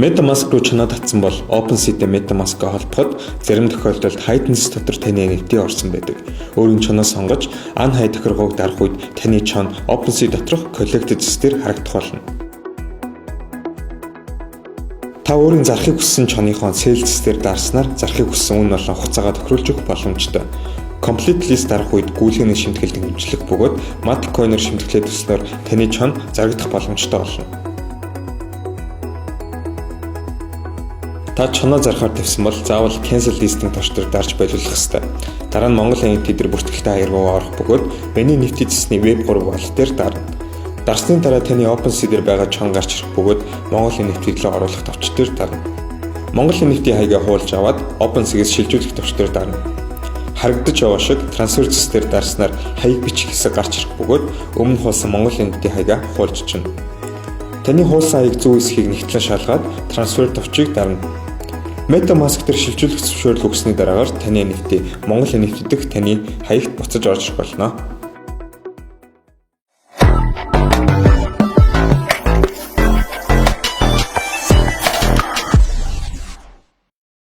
MetaMask руу чоноо татсан бол OpenSea-тэй MetaMask-а холбоход зарим тохиолдолд hidden дотор таны NFT орсон байдаг. Өөрийн чоноо сонгож Unhide тохиргоог дарах үед таны чон OpenSea доторх Collected дээр харагдах болно. Та өөрийн зарахыг хүссэн чоныхоо Sell дээр дарснаар зарахыг хүссэн үнэ болон хугацаагаа тохируулж өгөх боломжтой. Complete list дарах үед гүйлгээний шимтгэлд хэмжлэх бөгөөд Matic Coin-оор шимтгэлээ төснөөр таны чон зарагдах боломжтой болно. Та чоноо зарахаар тавьсан бол заавал cancel listing товч дээр дарж болиулах ёстой. Дараа нь Монгол NFT дээр бүртгэлтэй хаяг руу орох бөгөөд Миний NFT цэсний Web3 wallet дээр дарна. Дарсны дараа таны OpenSea дээр байгаа чон гарч ирэх бөгөөд Монгол NFT рүү оруулах товч дээр дарна. Монгол NFT хаягаа хуулж аваад OpenSea-гээс шилжүүлэх товч дээр дарна. Харагдаж байгаа шиг трансфер цэс дээр дарснаар хаяг бичих хэсэг гарч ирэх бөгөөд өмнө хуулсан Монгол NFT хаягаа хуулж чинь. Таны хуулсан хаяг зөв эсэхийг нэгтлэн шалгаад трансфер товчийг дарна. MetaMask дээр шилжүүлэх зөвшөөрөл өгсөний дараагаар таны NFT Монгол NFT дэх таны хаягт буцаж орж ирэх болно.